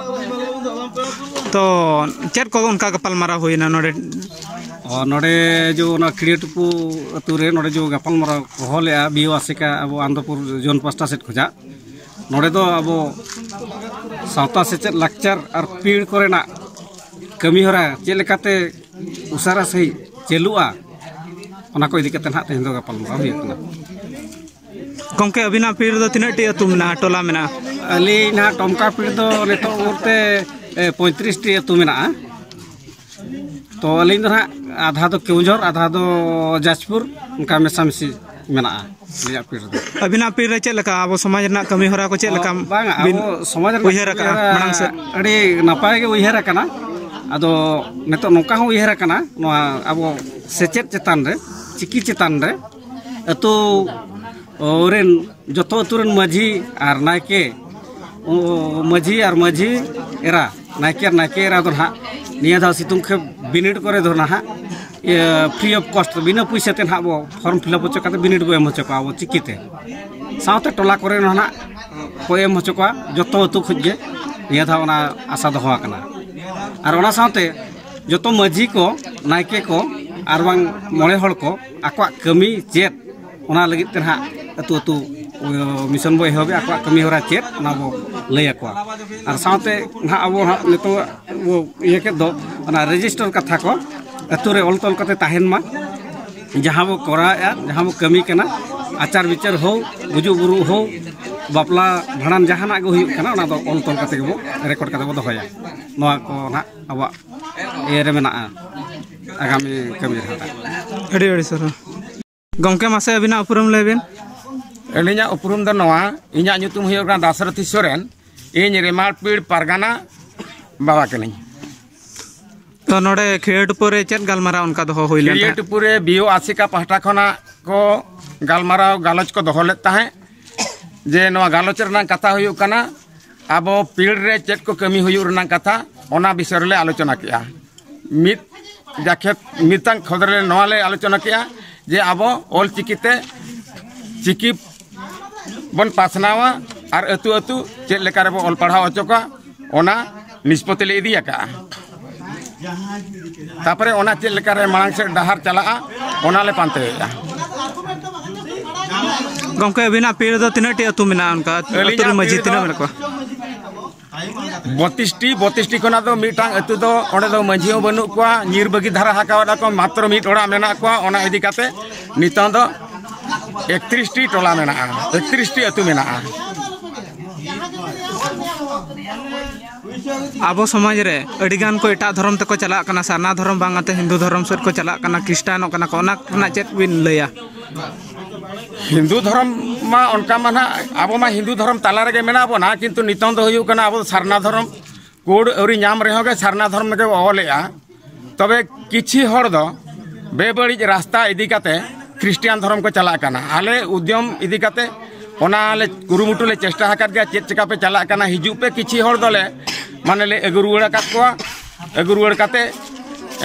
ᱛᱚ, ᱪᱮᱫ ᱠᱚ ᱚᱱᱠᱟ ᱜᱟᱯᱟᱞ ᱢᱟᱨᱟᱣ ᱦᱩᱭᱱᱟ ᱱᱚᱰᱮ? ᱚ, ᱱᱚᱰᱮ ᱡᱚ ᱚᱱᱟ ᱠᱷᱤᱲᱤᱭᱟᱹᱴᱩᱯᱩ ᱟᱹᱛᱩ ᱨᱮ ᱱᱚᱰᱮ ᱡᱚ ᱜᱟᱯᱟᱞ ᱢᱟᱨᱟᱣ ᱦᱚᱦᱚ ᱞᱮᱜᱼᱟ ᱵᱤ ᱳ ᱟᱥᱮᱠᱟ ᱟᱵᱚ ᱟᱱᱫᱚᱯᱩᱨ ᱡᱳᱱ ᱯᱟᱥᱴᱟ ᱥᱮᱫ ᱠᱷᱚᱱᱟᱜ᱾ ᱱᱚᱰᱮ ᱫᱚ ᱟᱵᱚ ᱥᱟᱶᱛᱟ ᱥᱮᱪᱮᱫ, ᱞᱟᱠᱪᱟᱨ ᱟᱨ ᱯᱤᱲ ᱠᱚᱨᱮᱱᱟᱜ ᱠᱟᱹᱢᱤᱦᱚᱨᱟ ᱪᱮᱫ ᱞᱮᱠᱟᱛᱮ ᱩᱥᱟᱹᱨᱟ ᱥᱟᱺᱦᱤᱡ ᱪᱟᱹᱞᱩᱜᱼᱟ, ᱚᱱᱟ ᱠᱚ ᱤᱫᱤ ᱠᱟᱛᱮ ᱱᱟᱦᱟᱜ ᱛᱮᱦᱮᱧ ᱫᱚ ᱜᱟᱯᱟᱞᱢᱟᱨᱟᱣ ᱦᱩᱭᱩᱜ ᱠᱟᱱᱟ᱾ ᱜᱚᱢᱠᱮ, ᱟᱹᱵᱤᱱᱟᱜ ᱯᱤᱲ ᱨᱮᱫᱚ ᱛᱤᱱᱟᱹᱜ ᱴᱤ ᱟᱹᱛᱩ ᱢᱮᱱᱟᱜᱼᱟ, ᱴᱚᱞᱟ ᱢᱮᱱᱟᱜᱼᱟ? ᱟᱹᱞᱤᱧ ᱱᱟᱦᱟᱜ ᱴᱚᱢᱠᱟ ᱯᱤᱲ ᱫᱚ ᱱᱤᱛᱚᱜ ᱵᱚᱞᱛᱮ ᱮ, ᱯᱚᱸᱭᱛᱨᱤᱥ ᱴᱤ ᱟᱹᱛᱩ ᱢᱮᱱᱟᱜᱼᱟ᱾ ᱛᱚ, ᱟᱹᱞᱤᱧ ᱫᱚ ᱱᱟᱦᱟᱜ ᱟᱫᱷᱟ ᱫᱚ ᱠᱮᱣᱡᱷᱚᱨ, ᱟᱫᱷᱟ ᱫᱚ ᱡᱟᱡᱽᱯᱩᱨ, ᱚᱱᱠᱟ ᱢᱮᱥᱟᱢᱤᱥᱤ ᱢᱮᱱᱟᱜᱼᱟ ᱟᱹᱞᱤᱧᱟᱜ ᱯᱤᱲ ᱨᱮᱫᱚ᱾ ᱟᱹᱵᱤᱱᱟᱜ ᱯᱤᱲ ᱨᱮ ᱪᱮᱫ ᱞᱮᱠᱟ ᱟᱵᱚ ᱥᱚᱢᱟᱡᱽ ᱨᱮᱱᱟᱜ ᱠᱟᱹᱢᱤ ᱦᱚᱨᱟ ᱠᱚ ᱪᱮᱫ ᱞᱮᱠᱟ ᱵᱟᱝᱟ, ᱵᱤᱱ ᱟᱵᱚ ᱥᱚᱢᱟᱡᱽ ᱨᱮᱱᱟᱜ ᱩᱭᱦᱟᱹᱨ ᱟᱠᱟᱫᱼᱟ ᱠᱟᱹᱢᱤᱦᱚᱨᱟ ᱢᱟᱲᱟᱝ ᱥᱮᱫ? ᱟᱹᱰᱤ ᱱᱟᱯᱟᱭ ᱜᱮ ᱩᱭᱦᱟᱹᱨ ᱟᱠᱟᱱᱟ᱾ ᱟᱫᱚ ᱱᱤᱛᱚᱜ ᱱᱚᱝᱠᱟ ᱦᱚᱸ ᱩᱭᱦᱟᱹᱨ ᱟᱠᱟᱱᱟ, ᱱᱚᱣᱟ ᱟᱵᱚ ᱥᱮᱪᱮᱫ ᱪᱮᱛᱟᱱ ᱨᱮ, ᱪᱤᱠᱤ ᱪᱮᱛᱟᱱ ᱨᱮ ᱟᱹᱛᱩ ᱨᱮᱱ, ᱡᱚᱛᱚ ᱟᱹᱛᱩ ᱨᱮᱱ ᱢᱟᱹᱡᱷᱤ ᱟᱨ ᱱᱟᱭᱠᱮ, ᱚ, ᱢᱟᱹᱡᱷᱤ ᱟᱨ ᱢᱟᱹᱡᱷᱤ ᱮᱨᱟ, ᱱᱟᱭᱠᱮ ᱟᱨ ᱱᱟᱭᱠᱮ ᱮᱨᱟ ᱫᱚ ᱱᱟᱦᱟᱜ ᱱᱤᱭᱟᱹ ᱫᱷᱟᱣ ᱥᱤᱛᱩᱝ ᱠᱷᱮᱯ ᱵᱤᱱᱤᱰ ᱠᱚᱨᱮ ᱫᱚ ᱱᱟᱦᱟᱜ, ᱤᱭᱟᱹ, free of cost, ᱵᱤᱱᱟᱹ ᱯᱩᱭᱥᱟᱹ ᱛᱮ ᱱᱟᱦᱟᱜ ᱵᱚ form fill up ᱦᱚᱪᱚ ᱠᱟᱛᱮ ᱵᱤᱱᱤᱰ ᱵᱚ ᱮᱢ ᱦᱚᱪᱚ ᱠᱚᱣᱟ ᱟᱵᱚ ᱪᱤᱠᱤᱛᱮ᱾ ᱥᱟᱶᱛᱮ ᱴᱚᱞᱟ ᱠᱚᱨᱮ ᱦᱚᱸ ᱱᱟᱦᱟᱜ ᱠᱚ ᱮᱢ ᱦᱚᱪᱚ ᱠᱚᱣᱟ, ᱡᱚᱛᱚ ᱟᱹᱛᱩ ᱠᱷᱚᱱ ᱜᱮ ᱱᱤᱭᱟᱹ ᱫᱷᱟᱣ ᱚᱱᱟ ᱟᱥᱟ ᱫᱚᱦᱚ ᱟᱠᱟᱱᱟ᱾ ᱟᱨ ᱚᱱᱟ ᱥᱟᱶᱛᱮ ᱡᱚᱛᱚ ᱢᱟᱹᱡᱷᱤ ᱠᱚ, ᱱᱟᱭᱠᱮ ᱠᱚ ᱟᱨ ᱵᱟᱝ ᱢᱚᱬᱮ ᱦᱚᱲ ᱠᱚ ᱟᱠᱚᱣᱟᱜ ᱠᱟᱹᱢᱤ ᱪᱮᱫ, ᱚᱱᱟ ᱞᱟᱹᱜᱤᱫ ᱛᱮ ᱱᱟᱦᱟᱜ ᱟᱹᱛᱩ ᱟᱹᱛᱩ ᱢᱤᱥᱚᱱ ᱵᱚ ᱮᱦᱚᱵᱮᱜᱼᱟ, ᱟᱠᱚᱣᱟᱜ ᱠᱟᱹᱢᱤ ᱦᱚᱨᱟ ᱪᱮᱫ, ᱚᱱᱟ ᱵᱚ ᱞᱟᱹᱭ ᱟᱠᱚᱣᱟ᱾ ᱟᱨ ᱥᱟᱶᱛᱮ ᱱᱟᱦᱟᱜ ᱟᱵᱚ ᱱᱟᱦᱟᱜ ᱱᱤᱛᱚᱜ ᱵᱚ ᱤᱭᱟᱹ ᱠᱮᱫ ᱫᱚ, ᱚᱱᱟ ᱨᱮᱡᱤᱥᱴᱟᱨ ᱠᱟᱛᱷᱟ ᱠᱚ ᱟᱹᱛᱩ ᱨᱮ ᱚᱞ ᱛᱚᱞ ᱠᱟᱛᱮ ᱛᱟᱦᱮᱱ ᱢᱟ᱾ ᱡᱟᱦᱟᱸ ᱵᱚ ᱠᱚᱨᱟᱣᱮᱫᱼᱟ, ᱡᱟᱦᱟᱸ ᱵᱚ ᱠᱟᱹᱢᱤ ᱠᱟᱱᱟ, ᱟᱪᱟᱨ ᱵᱤᱪᱟᱹᱨ ᱦᱳᱠ, ᱜᱩᱡᱩᱜ ᱵᱩᱨᱩᱜ ᱦᱳᱠ, ᱵᱟᱯᱞᱟ ᱵᱷᱟᱸᱰᱟᱱ ᱡᱟᱦᱟᱱᱟᱜ ᱜᱮ ᱦᱩᱭᱩᱜ ᱠᱟᱱᱟ, ᱚᱱᱟ ᱫᱚ ᱚᱞ ᱛᱚᱞ ᱠᱟᱛᱮ ᱜᱮᱵᱚ ᱨᱮᱠᱚᱨᱰ ᱠᱟᱛᱮ ᱵᱚ ᱫᱚᱦᱚᱭᱟ᱾ ᱱᱚᱣᱟ ᱠᱚ ᱱᱟᱦᱟᱜ ᱟᱵᱚᱣᱟᱜ ᱤᱭᱟᱹ ᱨᱮ ᱢᱮᱱᱟᱜᱼᱟ, ᱟᱜᱟᱢᱤ ᱠᱟᱹᱢᱤ ᱨᱮ ᱦᱟᱸᱜ᱾ ᱟᱹᱰᱤ ᱟᱹᱰᱤ ᱥᱟᱨᱦᱟᱣ᱾ ᱜᱚᱢᱠᱮ, ᱢᱟᱥᱮ ᱟᱹᱵᱤᱱᱟᱜ ᱩᱯᱨᱩᱢ ᱞᱟᱹᱭ ᱵᱤᱱ᱾ ᱟᱹᱞᱤᱧᱟᱜ ᱩᱯᱨᱩᱢ ᱫᱚ ᱱᱚᱣᱟ, ᱤᱧᱟᱹᱜ ᱧᱩᱛᱩᱢ ᱦᱩᱭᱩᱜ ᱠᱟᱱᱟ ᱫᱟᱥᱨᱚᱛᱷᱤ ᱥᱚᱨᱮᱱ᱾ ᱤᱧ ᱨᱮᱢᱟᱲᱯᱤᱲ ᱯᱟᱨᱜᱟᱱᱟ ᱵᱟᱵᱟ ᱠᱟᱹᱱᱟᱹᱧ᱾ ᱛᱚ ᱱᱚᱰᱮ ᱠᱷᱤᱭᱟᱹ ᱴᱩᱯᱩ ᱨᱮ ᱪᱮᱫ ᱜᱟᱞᱢᱟᱨᱟᱣ ᱚᱱᱠᱟ ᱫᱚᱦᱚ ᱦᱩᱭ ᱞᱮᱱ ᱠᱷᱤᱭᱟᱹ ᱛᱟᱦᱮᱸᱫ? ᱴᱩᱯᱩ ᱨᱮ ᱵᱤᱭᱳ ᱟᱥᱮᱠᱟ ᱯᱟᱦᱴᱟ ᱠᱷᱚᱱᱟᱜ ᱠᱚ ᱜᱟᱞᱢᱟᱨᱟᱣ ᱜᱟᱞᱚᱪ ᱠᱚ ᱫᱚᱦᱚ ᱞᱮᱫ ᱛᱟᱦᱮᱸᱫ, ᱡᱮ ᱱᱚᱣᱟ ᱜᱟᱞᱚᱪ ᱨᱮᱱᱟᱜ ᱠᱟᱛᱷᱟ ᱦᱩᱭᱩᱜ ᱠᱟᱱᱟ, ᱟᱵᱚ ᱯᱤᱲ ᱨᱮ ᱪᱮᱫ ᱠᱚ ᱠᱟᱹᱢᱤ ᱦᱩᱭᱩᱜ ᱨᱮᱱᱟᱜ ᱠᱟᱛᱷᱟ, ᱚᱱᱟ ᱵᱤᱥᱚᱭ ᱨᱮᱞᱮ ᱟᱞᱳᱪᱚᱱᱟ ᱠᱮᱜᱼᱟ᱾ ᱢᱤᱫ ᱡᱟᱠᱷᱮᱛ ᱢᱤᱫᱴᱟᱝ ᱠᱷᱚᱫ ᱨᱮ ᱱᱚᱣᱟ ᱞᱮ ᱟᱞᱳᱪᱚᱱᱟ ᱠᱮᱜᱼᱟ ᱡᱮ ᱟᱵᱚ ᱚᱞ ᱪᱤᱠᱤ ᱛᱮ ᱪᱤᱠᱤ ᱵᱚᱱ ᱯᱟᱥᱱᱟᱣᱟ ᱟᱨ ᱟᱹᱛᱩ ᱟᱹᱛᱩ ᱪᱮᱫ ᱞᱮᱠᱟ ᱨᱮᱵᱚ ᱚᱞ ᱯᱟᱲᱦᱟᱣ ᱦᱚᱪᱚ ᱠᱚᱣᱟ, ᱚᱱᱟ ᱱᱤᱥᱯᱚᱛᱤ ᱞᱮ ᱤᱫᱤ ᱟᱠᱟᱜᱼᱟ᱾ ᱛᱟᱯᱚᱨᱮ ᱚᱱᱟ ᱪᱮᱫ ᱞᱮᱠᱟ ᱨᱮ ᱢᱟᱲᱟᱝ ᱥᱮᱫ ᱰᱟᱦᱟᱨ ᱪᱟᱞᱟᱜᱼᱟ, ᱚᱱᱟ ᱞᱮ ᱯᱟᱱᱛᱮᱭᱮᱫᱼᱟ᱾ ᱜᱚᱢᱠᱮ, ᱟᱹᱵᱤᱱᱟᱜ ᱯᱤᱲ ᱫᱚ ᱛᱤᱱᱟᱹᱜ ᱴᱤ ᱟᱹᱛᱩ ᱢᱮᱱᱟᱜᱼᱟ? ᱚᱱᱠᱟ ᱟᱹᱛᱩ ᱨᱮ ᱟᱹᱞᱤᱧᱟᱜ ᱢᱟᱹᱡᱷᱤ ᱯᱤᱲ ᱛᱤᱱᱟᱹᱜ ᱫᱚ ᱢᱮᱱᱟᱜ ᱠᱚᱣᱟ? ᱵᱚᱛᱤᱥ ᱴᱤ, ᱵᱚᱛᱤᱥ ᱴᱤ ᱠᱷᱚᱱᱟᱜ ᱫᱚ ᱢᱤᱫᱴᱟᱝ ᱟᱹᱛᱩ ᱫᱚ, ᱚᱸᱰᱮ ᱫᱚ ᱢᱟᱹᱡᱷᱤ ᱦᱚᱸ ᱵᱟᱹᱱᱩᱜ ᱠᱚᱣᱟ, ᱧᱤᱨ ᱵᱟᱹᱜᱤ ᱫᱷᱟᱨᱟ ᱟᱠᱟᱣᱟᱫ ᱠᱚ, ᱢᱟᱛᱨᱚ ᱢᱤᱫ ᱚᱲᱟᱜ ᱢᱮᱱᱟᱜ ᱠᱚᱣᱟ᱾ ᱚᱱᱟ ᱤᱫᱤ ᱠᱟᱛᱮ ᱱᱤᱛᱚᱝ ᱫᱚ ᱮᱠᱛᱨᱤᱥ ᱴᱤ ᱴᱚᱞᱟ ᱢᱮᱱᱟᱜᱼᱟ, ᱮᱠᱛᱨᱤᱥ ᱴᱤ ᱟᱹᱛᱩ ᱢᱮᱱᱟᱜᱼᱟ᱾ ᱟᱵᱚ ᱥᱚᱢᱟᱡᱽ ᱨᱮ ᱟᱹᱰᱤ ᱜᱟᱱ ᱠᱚ ᱮᱴᱟᱜ ᱫᱷᱚᱨᱚᱢ ᱛᱮᱠᱚ ᱪᱟᱞᱟᱜ ᱠᱟᱱᱟ, ᱥᱟᱨᱱᱟ ᱫᱷᱚᱨᱚᱢ ᱵᱟᱝ ᱟᱛᱮ ᱦᱤᱱᱫᱩ ᱫᱷᱚᱨᱚᱢ ᱥᱮᱫ ᱠᱚ ᱪᱟᱞᱟᱜ ᱠᱟᱱᱟ, ᱠᱷᱨᱤᱥᱴᱟᱱᱚᱜ ᱠᱟᱱᱟ ᱠᱚ, ᱚᱱᱟ ᱨᱮᱱᱟᱜ ᱪᱮᱫ ᱵᱤᱱ ᱞᱟᱹᱭᱟ? ᱦᱤᱱᱫᱩ ᱫᱷᱚᱨᱚᱢ ᱢᱟ ᱚᱱᱠᱟ ᱢᱟ ᱱᱟᱦᱟᱜ, ᱟᱵᱚ ᱢᱟ ᱦᱤᱱᱫᱩ ᱫᱷᱚᱨᱚᱢ ᱛᱟᱞᱟ ᱨᱮᱜᱮ ᱢᱮᱱᱟᱜ ᱵᱚᱱᱟ, ᱠᱤᱱᱛᱩ ᱱᱤᱛᱚᱝ ᱫᱚ ᱦᱩᱭᱩᱜ ᱠᱟᱱᱟ ᱟᱵᱚ ᱥᱟᱨᱱᱟ ᱫᱷᱚᱨᱚᱢ, ᱠᱳᱰ ᱟᱹᱣᱨᱤ ᱧᱟᱢ ᱨᱮᱦᱚᱸ ᱜᱮ ᱥᱟᱨᱱᱟ ᱫᱷᱚᱨᱚᱢ ᱜᱮ ᱚᱞᱮᱜᱼᱟ᱾ ᱛᱚᱵᱮ ᱠᱤᱪᱷᱤ ᱦᱚᱲ ᱫᱚ ᱵᱮᱵᱟᱹᱲᱤᱡ ᱨᱟᱥᱛᱟ ᱤᱫᱤ ᱠᱟᱛᱮ ᱠᱷᱨᱤᱥᱴᱤᱭᱟᱱ ᱫᱷᱚᱨᱚᱢ ᱠᱚ ᱪᱟᱞᱟᱜ ᱠᱟᱱᱟ᱾ ᱟᱞᱮ ᱩᱫᱽᱭᱚᱢ ᱤᱫᱤ ᱠᱟᱛᱮ ᱚᱱᱟ ᱞᱮ ᱠᱩᱨᱩᱢᱩᱴᱩ ᱞᱮ ᱪᱮᱥᱴᱟ ᱟᱠᱟᱫ ᱜᱮᱭᱟ, ᱪᱮᱫ ᱪᱤᱠᱟ ᱯᱮ ᱪᱟᱞᱟᱜ ᱠᱟᱱᱟ, ᱦᱤᱡᱩᱜ ᱯᱮ᱾ ᱠᱤᱪᱷᱤ ᱦᱚᱲ ᱫᱚᱞᱮ ᱢᱟᱱᱮ ᱞᱮ ᱟᱹᱜᱩ ᱨᱩᱣᱟᱹᱲ ᱟᱠᱟᱫ ᱠᱚᱣᱟ᱾ ᱟᱹᱜᱩ ᱨᱩᱣᱟᱹᱲ ᱠᱟᱛᱮ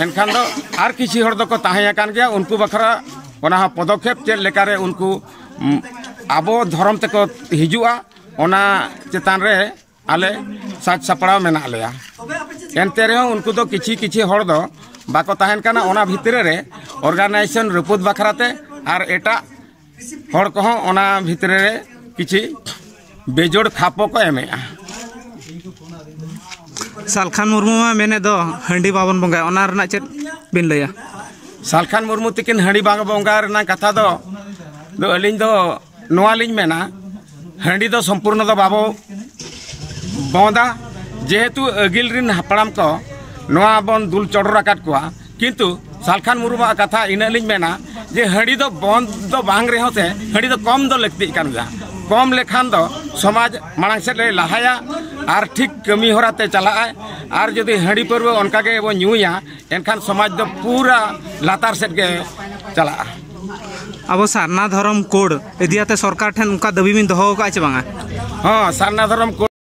ᱮᱱᱠᱷᱟᱱ ᱫᱚ ᱟᱨ ᱠᱤᱪᱷᱤ ᱦᱚᱲ ᱫᱚᱠᱚ ᱛᱟᱦᱮᱸ ᱟᱠᱟᱱ ᱜᱮᱭᱟ, ᱩᱱᱠᱩ ᱵᱟᱠᱷᱨᱟ ᱚᱱᱟ ᱦᱚᱸ ᱯᱚᱫᱚᱠᱷᱮᱯ ᱪᱮᱫ ᱞᱮᱠᱟᱨᱮ ᱩᱱᱠᱩ, ᱩᱢ, ᱟᱵᱚ ᱫᱷᱚᱨᱚᱢ ᱛᱮᱠᱚ ᱦᱤᱡᱩᱜᱼᱟ, ᱚᱱᱟ ᱪᱮᱛᱟᱱ ᱨᱮ ᱟᱞᱮ ᱥᱟᱡᱽ ᱥᱟᱯᱲᱟᱣ ᱢᱮᱱᱟᱜ ᱞᱮᱭᱟ᱾ ᱮᱱᱛᱮ ᱨᱮᱦᱚᱸ ᱩᱱᱠᱩ ᱫᱚ ᱠᱤᱪᱷᱤ ᱠᱤᱪᱷᱤ ᱦᱚᱲ ᱫᱚ ᱵᱟᱠᱚ ᱛᱟᱦᱮᱱ ᱠᱟᱱᱟ᱾ ᱚᱱᱟ ᱵᱷᱤᱛᱨᱤ ᱨᱮ ᱚᱨᱜᱟᱱᱟᱭᱡᱮᱥᱚᱱ ᱨᱟᱹᱯᱩᱫ ᱵᱟᱠᱷᱨᱟ ᱛᱮ ᱟᱨ ᱮᱴᱟᱜ ᱦᱚᱲ ᱠᱚᱦᱚᱸ ᱚᱱᱟ ᱵᱷᱤᱛᱨᱤ ᱨᱮ ᱠᱤᱪᱷᱤ ᱵᱮᱡᱳᱲ ᱠᱷᱟᱯᱚ ᱠᱚ ᱮᱢᱮᱜᱼᱟ᱾ ᱥᱟᱞᱠᱷᱟᱱ ᱢᱩᱨᱢᱩ ᱢᱟ ᱢᱮᱱᱮᱫ ᱫᱚ ᱦᱟᱺᱰᱤ ᱵᱟᱵᱚᱱ ᱵᱚᱸᱜᱟᱭᱟ, ᱚᱱᱟ ᱨᱮᱱᱟᱜ ᱪᱮᱫ ᱵᱤᱱ ᱞᱟᱹᱭᱟ? ᱥᱟᱞᱠᱷᱟᱱ ᱢᱩᱨᱢᱩ ᱛᱤᱠᱤᱱ ᱦᱟᱺᱰᱤ ᱵᱟᱝ ᱵᱚᱸᱜᱟ ᱨᱮᱱᱟᱜ ᱠᱟᱛᱷᱟ ᱫᱚ, ᱫᱚ ᱟᱹᱞᱤᱧ ᱫᱚ ᱱᱚᱣᱟ ᱞᱤᱧ ᱢᱮᱱᱟ, ᱦᱟᱺᱰᱤ ᱫᱚ ᱥᱚᱢᱯᱩᱨᱱᱚ ᱫᱚ ᱵᱟᱵᱚ ᱵᱚᱸᱫᱟ, ᱡᱮᱦᱮᱛᱩ ᱟᱹᱜᱤᱞ ᱨᱤᱱ ᱦᱟᱯᱲᱟᱢ ᱠᱚ ᱱᱚᱣᱟ ᱵᱚᱱ ᱫᱩᱞ ᱪᱚᱰᱚᱨ ᱟᱠᱟᱫ ᱠᱚᱣᱟ᱾ ᱠᱤᱱᱛᱩ ᱥᱟᱞᱠᱷᱟᱱ ᱢᱩᱨᱢᱩᱣᱟᱜ ᱠᱟᱛᱷᱟ ᱤᱱᱟᱹᱜ ᱞᱤᱧ ᱢᱮᱱᱟ ᱡᱮ ᱦᱟᱺᱰᱤ ᱫᱚ ᱵᱚᱸᱫ ᱫᱚ ᱵᱟᱝ ᱨᱮᱦᱚᱸ ᱥᱮ ᱦᱟᱺᱰᱤ ᱫᱚ ᱠᱚᱢ ᱫᱚ ᱞᱟᱹᱠᱛᱤᱜ ᱠᱟᱱ ᱜᱮᱭᱟ᱾ ᱠᱚᱢ ᱞᱮᱠᱷᱟᱱ ᱫᱚ ᱥᱚᱢᱟᱡᱽ ᱢᱟᱲᱟᱝ ᱥᱮᱫ ᱞᱮ ᱞᱟᱦᱟᱭᱟ ᱟᱨ ᱴᱷᱤᱠ ᱠᱟᱹᱢᱤ ᱦᱚᱨᱟ ᱛᱮ ᱪᱟᱞᱟᱜᱼᱟ᱾ ᱟᱨ ᱡᱩᱫᱤ ᱦᱟᱺᱰᱤ ᱯᱟᱹᱨᱣᱟᱹ ᱚᱱᱠᱟ ᱜᱮ ᱵᱚᱱ ᱧᱩᱭᱟ, ᱮᱱᱠᱷᱟᱱ ᱥᱚᱢᱟᱡᱽ ᱫᱚ ᱯᱩᱨᱟᱹ ᱞᱟᱛᱟᱨ ᱥᱮᱫ ᱜᱮ ᱪᱟᱞᱟᱜᱼᱟ᱾ ᱟᱵᱚ ᱥᱟᱨᱱᱟ ᱫᱷᱚᱨᱚᱢ ᱠᱳᱰ ᱤᱫᱤᱭᱟᱛᱮ ᱥᱚᱨᱠᱟᱨ ᱴᱷᱮᱱ ᱚᱱᱠᱟ ᱫᱟᱹᱵᱤ ᱵᱤᱱ ᱫᱚᱦᱚ ᱟᱠᱟᱫᱼᱟ ᱪᱮ ᱵᱟᱝᱟ? ᱦᱚᱸ, ᱥᱟᱨᱱᱟ ᱫᱷᱚᱨᱚᱢ ᱠᱳᱰ